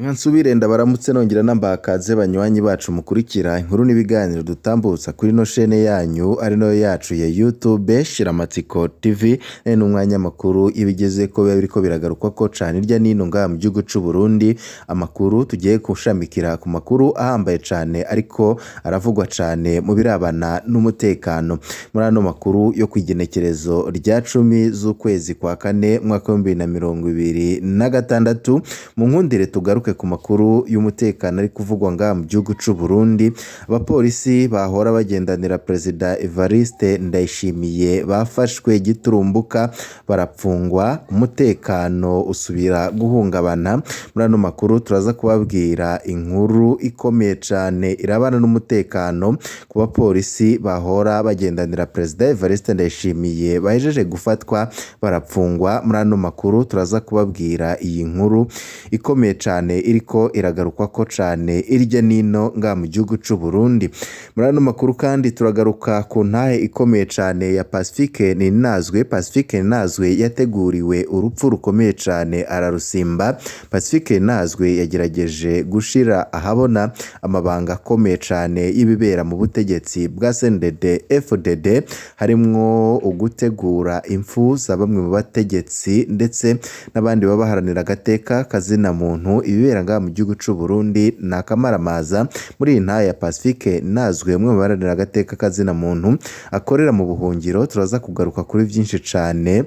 Reka nsubire ndabaramutse nongera nambakaze banywanyi bacu mukurikira inkuru n'ibiganiro dutambutsa kuri ino shene yanyu ari nayo yacu ya YouTube Shiramatsiko TV. N'umwanya makuru ibigezeko biba biriko biragarukwako cane irya nino ngaha mu gihugu c'u Burundi. Amakuru tugiye gushamikira ku makuru ahambaye cane ariko aravugwa cane mu birabana n'umutekano. Muri ano makuru yo kw'igenekerezo rya 10 z'ukwezi kwa kane umwaka w'2026, mu nkundire tugaruke ku makuru y'umutekano ari kuvugwa ngaha mu gihugu c'u Burundi. Abapolisi bahora bagendanira Perezida Evariste Ndayishimiye bafashwe giturumbuka barapfungwa, umutekano usubira guhungabana. Muri ano makuru turaza kubabwira inkuru ikomeye cane irabana n'umutekano ku bapolisi bahora bagendanira Perezida Evariste Ndayishimiye bahejeje gufatwa barapfungwa. Muri ano makuru turaza kubabwira iyi nkuru ikomeye cane iriko iragarukwako cane irya nino ngaha mu gihugu c'u Burundi. Muri ano makuru kandi turagaruka ku ntahe ikomeye cane ya Pacifique Ninazwe. Pacifique Ninazwe yateguriwe urupfu rukomeye cane ararusimba. Pacifique Ninazwe yagerageje gushira ahabona amabanga akomeye cane y'ibibera mu butegetsi bwa CNDD FDD, harimwo ugutegura impfu za bamwe mu bategetsi ndetse n'abandi baba baharanira agateka kazina muntu. Ibibera ngaha mu gihugu c'u Burundi ni akamaramaza. Muri iyi ntahe ya Pacifique Ninazwe, umwe mu baharanira agateka kazina muntu akorera mu buhungiro, turaza kugaruka kuri vyinshi cane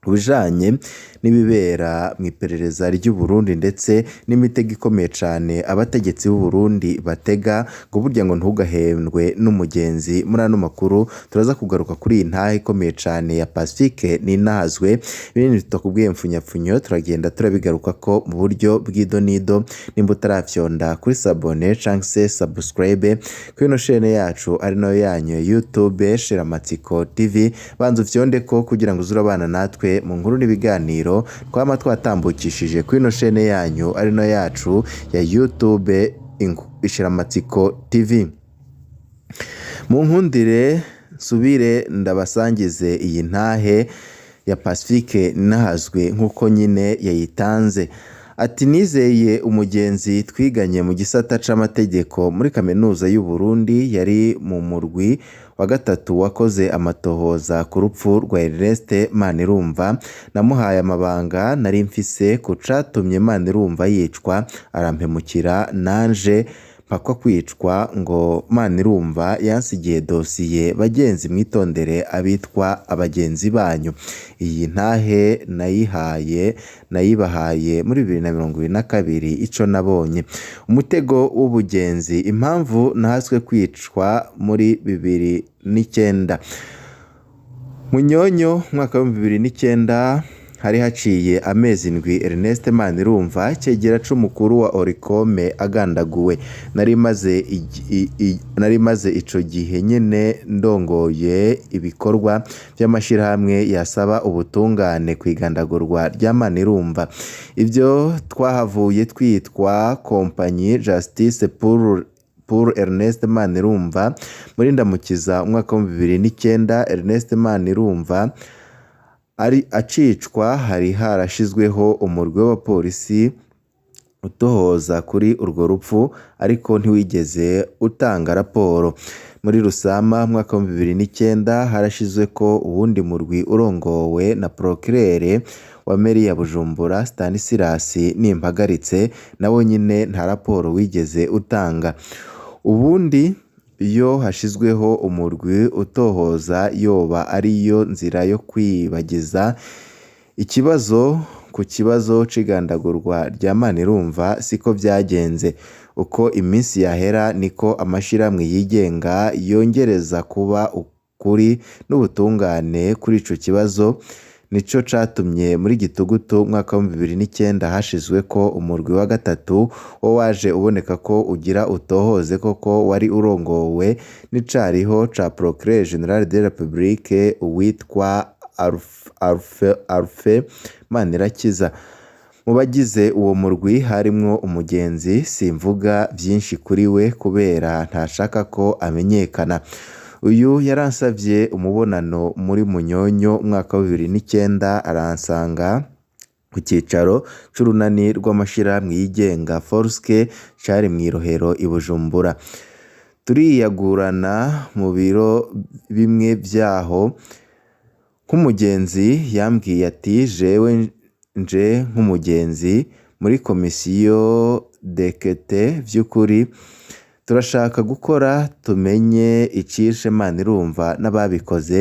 ku bijanye n'ibibera mw'iperereza ry'u Burundi ndetse n'imitego ikomeye cane abategetsi b'u Burundi batega, ngo burya ngo ntugahendwe n'umugenzi. Muri ano makuru turaza kugaruka kuri iyi ntahe ikomeye cane ya Pacifique Ninazwe. Ibindi tutakubwiye mfunyapfunyo turagenda turabigarukako mu buryo bw'idonido. Nimba utaravyonda kuri s'abonner canke se subscribe kuri ino shene yacu ari nayo yanyu ya YouTube Shiramatsiko TV, banza ufyondeko kugira ngo uze urabana natwe mu nkuru n'ibiganiro twama twatambukishije kuri ino shene yanyu ari nayo yacu ya YouTube Shiramatsiko TV. Mu nkundire nsubire ndabasangize iyi ntahe ya Pacifique Ninahazwe nk'uko nyine yayitanze. Ati: nizeye umugenzi twiganye mu gisata c'amategeko muri kaminuza y'u Burundi, yari mu murwi wa gatatu wakoze amatohoza ku rupfu rwa Ernest Manirumva. Namuhaye amabanga nari mfise ku catumye Manirumva yicwa, arampemukira nanje mpakwa kwicwa. Ngo Manirumva yansigiye dosiye. Bagenzi, mwitondere abitwa abagenzi banyu. Iyi ntahe nayihaye nayibahaye muri 2022. Ico nabonye umutego w'ubugenzi, impamvu nahaswe kwicwa muri 2009. Munyonyo umwaka w'2009, hari haciye amezi 7 Ernest Manirumva, cegera c'umukuru wa Oricome, agandaguwe. Nari maze ico gihe nyene ndongoye ibikorwa vy'amashirahamwe yasaba ubutungane kw'igandagurwa rya Manirumva. Ivyo twahavuye twitwa Compagnie Justice pour Ernest Manirumva. Muri Ndamukiza umwaka w'2009, Ernest Manirumva ari acicwa, hari harashizweho umurwi w'abapolisi utohoza kuri urwo rupfu, ariko ntiwigeze utanga raporo. Muri Rusama umwaka w'2009 harashizweko uwundi murwi urongowe na Procureur wa mairie ya Bujumbura Stanislas Nimpagaritse, nawo nyene nta raporo wigeze utanga. Ubundi iyo hashizweho umurwi utohoza yoba ariyo nzira yo kwibagiza ikibazo ku kibazo c'igandagurwa rya Manirumva, siko vyagenze. Uko iminsi yahera niko amashirahamwe yigenga yongereza kuba ukuri n'ubutungane kuri ico kibazo. Nico catumye muri Gitugutu umwaka w'2009 hashizweko umurwi wa gatatu, wo waje uboneka ko ugira utohoze koko, wari urongowe n'icariho ca Procureur General de la République uwitwa Alphe Manirakiza. Mu bagize uwo murwi harimwo umugenzi, simvuga vyinshi kuri we kubera ntashaka ko amenyekana. Uyu yaransavye umubonano muri Munyonyo umwaka wa 2009, aransanga Ku cicaro c'urunani rw'amashirahamwe yigenga Forske cari mw'i Rohero i Bujumbura. Turiyagurana mu biro bimwe vyaho, nk'umugenzi yambwiye ati jewe nje nk'umugenzi muri komisiyo dekete, vy'ukuri turashaka gukora tumenye icishe Manirumva n'ababikoze,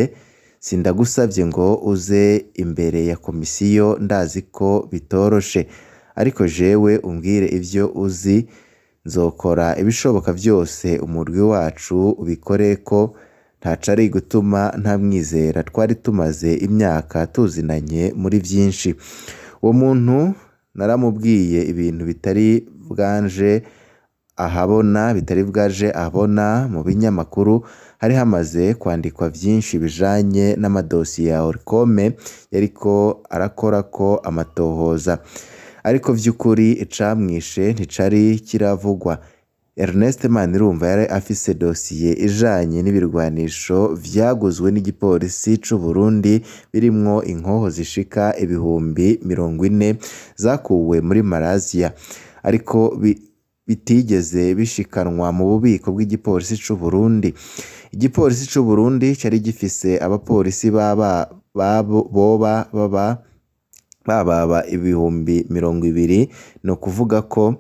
sindagusavye ngo uze imbere ya komisiyo ndazi ko bitoroshe, ariko jewe umbwire ivyo uzi nzokora ibishoboka vyose umurwi wacu ubikoreko, ntacari gutuma ntamwizera twari tumaze imyaka tuzinanye muri vyinshi. Uwo muntu naramubwiye ibintu bitari bwanje ahabona, bitari bwaje ahabona mu binyamakuru, hari hamaze kwandikwa vyinshi bijanye n'amadosiye ya Orcome yariko arakorako amatohoza, ariko vy'ukuri icamwishe nticari kiravugwa. Ernest Manirumva yari afise dosiye ijanye n'ibirwanisho vyaguzwe n'igipolisi c'u Burundi birimwo inkoho zishika 40,000 zakuwe muri Malaysia, ariko bitigeze bishikanwa mu bubiko bw'igipolisi c'u Burundi. Igipolisi c'u Burundi cari gifise abapolisi boba bababa 20,000, ni ukuvuga ko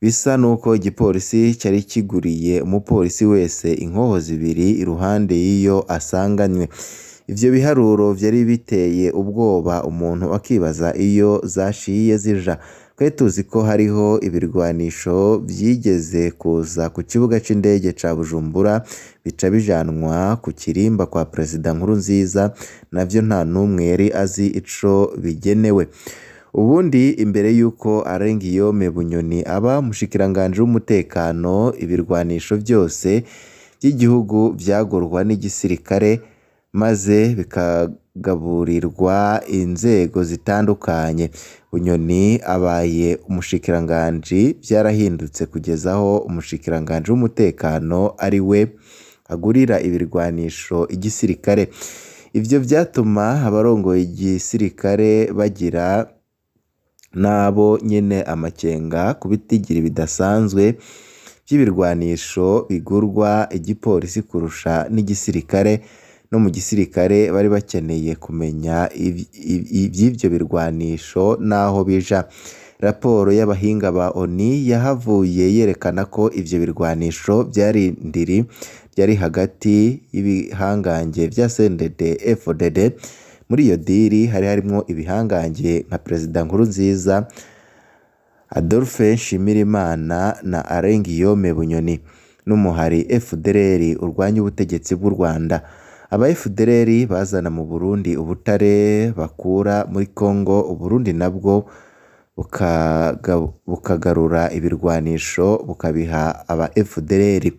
bisa nuko igipolisi cari kiguriye umupolisi wese inkoho zibiri iruhande y'iyo asanganywe. Ivyo biharuro vyari biteye ubwoba, umuntu akibaza iyo zaciye zija. Twari tuzi ko hariho ibirwanisho vyigeze kuza ku kibuga c'indege ca Bujumbura bica bijanwa ku kirimba kwa Perezida Nkurunziza, navyo nta n'umwe yari azi ico bigenewe. Ubundi imbere y'uko Alain Guillaume Bunyoni aba umushikiranganji w'umutekano, ibirwanisho vyose vy'igihugu vyagurwa n'igisirikare maze bikagaburirwa inzego zitandukanye. Bunyoni abaye umushikiranganji vyarahindutse kugeza aho umushikiranganji w'umutekano ari we agurira ibirwanisho igisirikare. Ivyo vyatuma abarongoye igisirikare bagira nabo nyene amakenga ku bitigiri bidasanzwe vy'ibirwanisho bigurwa igipolisi kurusha n'igisirikare, no mu gisirikare bari bakeneye kumenya ivy'ivyo birwanisho n'aho bija. Raporo y'abahinga ba ONU yahavuye yerekana ko ivyo birwanisho vyari ndiri vyari hagati y'ibihangange vya CNDD FDD. Muri iyo diri hari harimwo ibihangange nka Perezida Nkurunziza, Adolphe Nshimirimana na Alain Guillaume Bunyoni n'umuhari FDLR urwanya ubutegetsi bw'u Rwanda. Aba FDLR bazana mu Burundi ubutare bakura muri Congo, Uburundi nabwo bukagarura ibirwanisho bukabiha aba FDLR.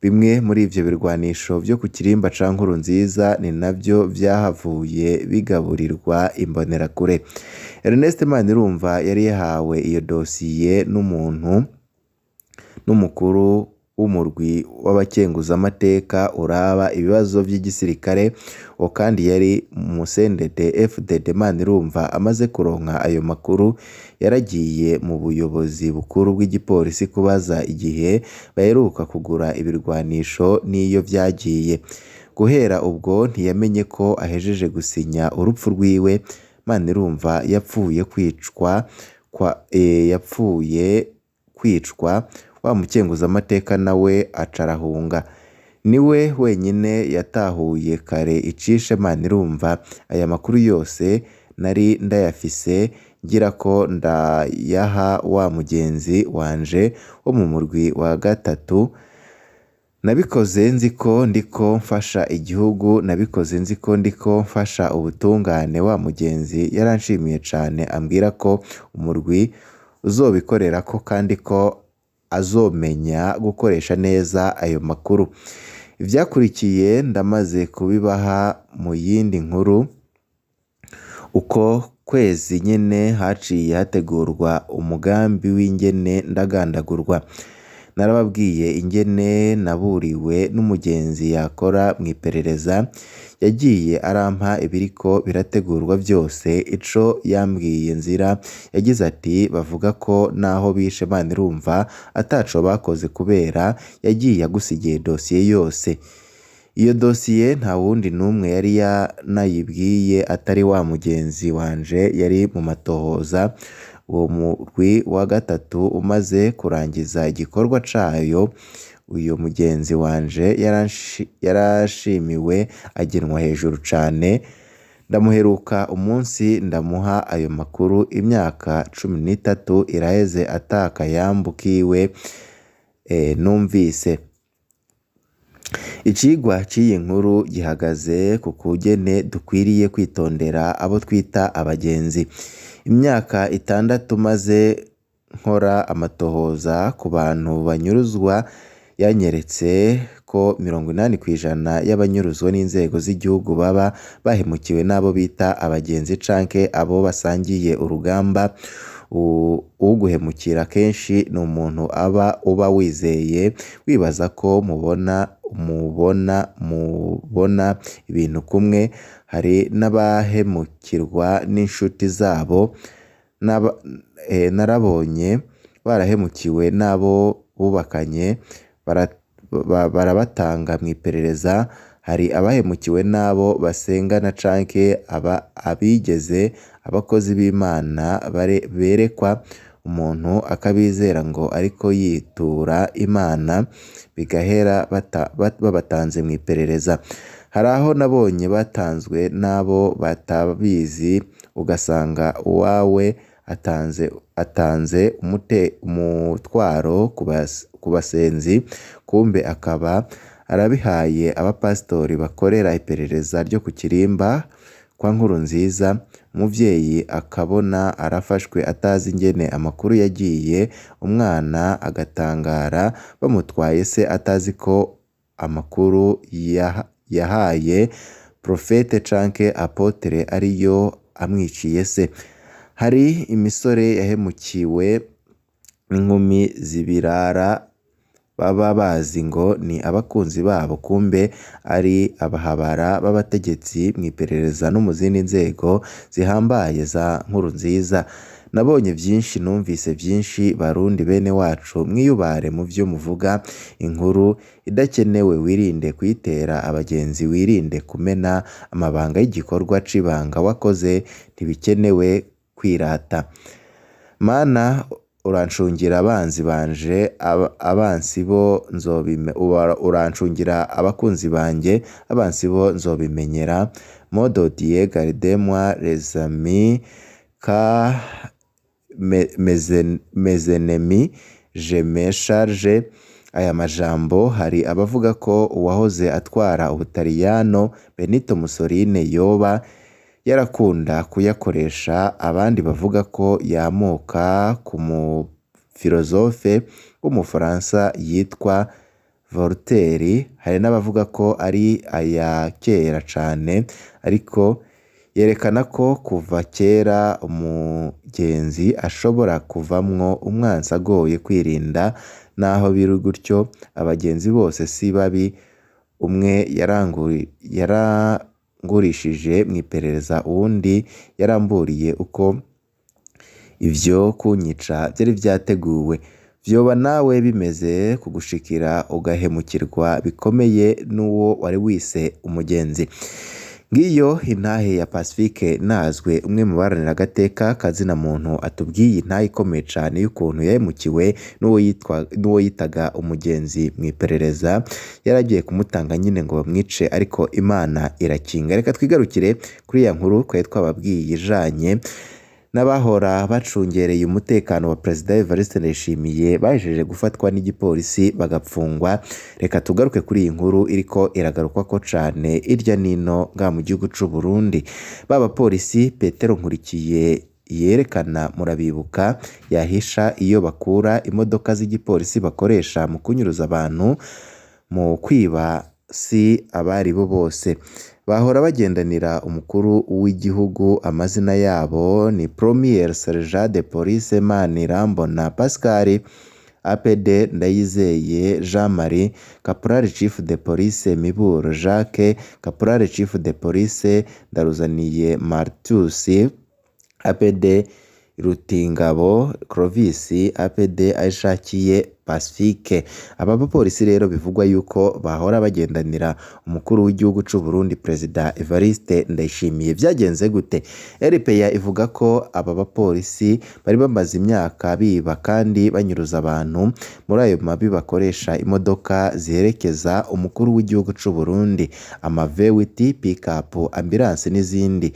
Bimwe muri ivyo birwanisho vyo ku kirimba ca Nkurunziza ni navyo vyahavuye bigaburirwa imbonerakure. Ernest Manirumva yari yahawe iyo dosiye n'umuntu n'umukuru w'umurwi w'abakenguzamateka uraba ibibazo vy'igisirikare, uwo kandi yari mu CNDD FDD. Manirumva amaze kuronka ayo makuru yaragiye mu buyobozi bukuru bw'igipolisi kubaza igihe baheruka kugura ibirwanisho n'iyo vyagiye. Guhera ubwo ntiyamenye ko ahejeje gusinya urupfu rwiwe. Manirumva yapfuye kwicwa yapfuye kwicwa, wa mukenguzamateka nawe aca arahunga. Niwe wenyine yatahuye kare icishe Manirumva. Aya makuru yose nari ndayafise ngira ko ndayaha wa mugenzi wanje wo mu murwi wa gatatu. Nabikoze nzi ko ndiko mfasha igihugu, nabikoze nzi ko ndiko mfasha ubutungane. Wa mugenzi yaranshimiye cane ambwira ko umurwi uzobikorerako kandi ko azomenya gukoresha neza ayo makuru. Ivyakurikiye ndamaze kubibaha mu yindi nkuru. Uko kwezi nyene haciye hategurwa umugambi w'ingene ndagandagurwa. Narababwiye ingene naburiwe n'umugenzi yakora mw'iperereza, yagiye arampa ibiriko birategurwa vyose, ico yambwiye nzira yagize ati bavuga ko naho bishe Manirumva ataco bakoze kubera yagiye agusigiye dosiye yose. Iyo dosiye nta wundi n'umwe yari yanayibwiye atari wa mugenzi wanje yari mu matohoza. Uwo murwi wa gatatu umaze kurangiza igikorwa cayo, uyo mugenzi wanje yarashimiwe agenwa hejuru cane, ndamuheruka umunsi ndamuha ayo makuru, imyaka 13 iraheze ata kayambu kiwe numvise. Icigwa c'iyi nkuru gihagaze ku kugene dukwiriye kwitondera abo twita abagenzi. Imyaka 6 maze nkora amatohoza ku bantu banyuruzwa yanyeretse ko 80% y'abanyuruzwa n'inzego z'igihugu baba bahemukiwe n'abo bita abagenzi canke abo basangiye urugamba. Uguhemukira kenshi ni umuntu aba uba wizeye, wibaza ko mubona ibintu kumwe. Hari n'abahemukirwa n'inshuti zabo, narabonye barahemukiwe n'abo bubakanye barabatanga mw'iperereza. Hari abahemukiwe n'abo basengana canke abigeze abakozi b'Imana berekwa umuntu akabizera ngo ariko yitura Imana, bigahera babatanze mw'iperereza. Hari aho nabonye batanzwe n'abo batabizi, ugasanga uwawe atanze umutwaro ku basenzi, kumbe akaba arabihaye abapasitori bakorera iperereza ryo ku kirimba kwa Nkurunziza. Umuvyeyi akabona arafashwe atazi ingene amakuru yagiye, umwana agatangara bamutwaye se atazi ko amakuru yahaye profete canke apotre ariyo amwiciye se. Hari imisore yahemukiwe n'inkumi z'ibirara baba bazi ngo ni abakunzi babo, kumbe ari abahabara b'abategetsi mw'iperereza no mu zindi nzego zihambaye za Nkurunziza. Nabonye vyinshi, numvise vyinshi, Barundi bene wacu mwiyubare mu vyo muvuga. Inkuru idakenewe wirinde kuyitera abagenzi, wirinde kumena amabanga y'igikorwa c'ibanga wakoze, ntibikenewe kwirata. Mana urancungira abanzi banje, abansi bo urancungira abakunzi banje, abansi bo nzobimenyera. Modo Dieu gardez-moi les amis, car mes ennemis je me charge. Aya majambo hari abavuga ko uwahoze atwara Ubutaliyano Benito Mussolini yoba yarakunda kuyakoresha, abandi bavuga ko yamuka ku mufilozofe w'umufaransa yitwa Voltaire. Hari n'abavuga ko ari aya kera cane, ariko yerekana ko kuva kera umugenzi ashobora kuvamwo umwansi agoye kwirinda. Naho biri gutyo, abagenzi bose si babi. Umwe yarangurishije mw'iperereza, uwundi yaramburiye uko ivyo kunyica vyari vyateguwe. Vyoba nawe bimeze kugushikira ugahemukirwa bikomeye n'uwo wari wise umugenzi. Ngiyo intahe ya Pacifique Nazwe, umwe mu baharanira agateka kazina muntu, atubwiye intahe ikomeye cane y'ukuntu yahemukiwe n'uwo yitaga umugenzi mw'iperereza, yaragiye kumutanga nyine ngo bamwice, ariko Imana irakinga. Reka twigarukire kuri ya nkuru twari twababwiye ijanye n'abahora bacungereye umutekano wa Perezida Evariste Ndayishimiye bahejeje gufatwa n'igipolisi bagapfungwa. Reka tugaruke kuri iyi nkuru iriko iragarukwako cane irya nino nga mu gihugu c'u Burundi. Ba bapolisi Petero Nkurikiye yerekana murabibuka, yahisha iyo bakura imodoka z'igipolisi bakoresha mu kunyuruza abantu mu kwiba si abari bo bose. Bahora bagendanira umukuru w'igihugu, amazina yabo ni Premier Sergent de Police Manirambona Pascal, APD Ndayizeye Jean Marie, Caporal Chief de Police Miburo Jacques, Caporal Chief de Police Ndaruzaniye Martus, APD Rutingabo Clovis, APD Ayishakiye Pacifique. Aba bapolisi rero bivugwa yuko bahora bagendanira umukuru w'igihugu c'u Burundi Perezida Evariste Ndayishimiye. Vyagenze gute? RPA ivuga ko aba bapolisi bari bamaze imyaka biba kandi banyuruza abantu. Muri ayo mabi bakoresha imodoka ziherekeza umukuru w'igihugu c'u Burundi, ama V8, pick-up, ambulance n'izindi.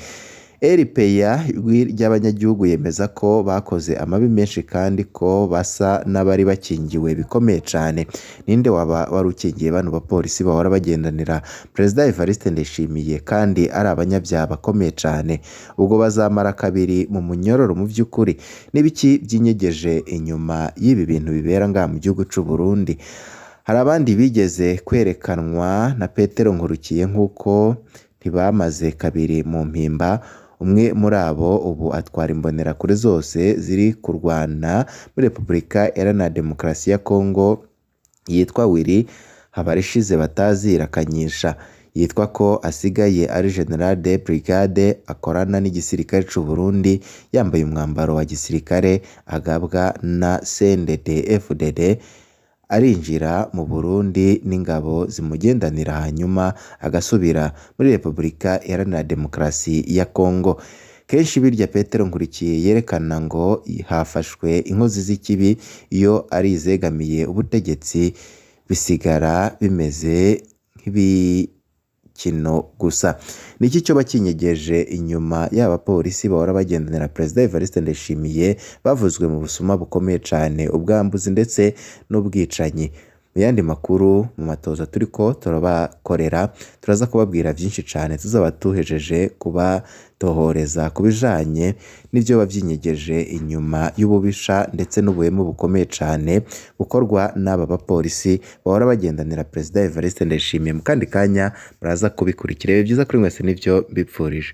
RPA ijwi ry'abanyagihugu yemeza ko bakoze amabi menshi kandi ko basa n'abari bakingiwe bikomeye cane. Ninde waba wari ukingiye bano bapolisi bahora bagendanira Perezida Evariste Ndayishimiye kandi ari abanyabyaha bakomeye cane? Ubwo bazamara kabiri mu munyororo mu vy'ukuri? N'ibiki vyinyegeje inyuma y'ibi bintu bibera ngaha mu gihugu c'u Burundi? Hari abandi bigeze kwerekanwa na Petero Nkurukiye nk'uko ntibamaze kabiri mu mpimba. Umwe muri abo ubu atwara imbonerakure zose ziri kurwana muri Repubulika Iharanira Demokarasi ya Kongo, yitwa Willy Habarishize batazira Kanyisha. Yitwa ko asigaye ari General de Brigade, akorana n'igisirikare c'u Burundi, yambaye umwambaro wa gisirikare agabwa na CNDD-FDD, arinjira mu Burundi n'ingabo zimugendanira hanyuma agasubira muri Repubulika Iharanira Demokarasi ya Kongo. Kenshi birya Petero Nkurikiye yerekana ngo hafashwe inkozi z'ikibi, iyo ari izegamiye ubutegetsi bisigara bimeze nk'ibikino gusa. Niki coba kinyegeje inyuma y'aba bapolisi bahora bagendanira Perezida Evariste Ndayishimiye bavuzwe mu busuma bukomeye cane, ubwambuzi ndetse n'ubwicanyi? Mu yandi makuru mu matoza turiko turabakorera turaza kubabwira vyinshi cane, tuzaba tuhejeje kubatohoreza ku bijanye n'ivyoba vyinyegeje inyuma y'ububisha ndetse n'ubuhemu bukomeye cane bukorwa n'aba bapolisi bahora bagendanira Perezida Evariste Ndayishimiye. Mu kandi kanya muraza kubikurikira. Ibihe vyiza kuri mwese nivyo mbipfurije.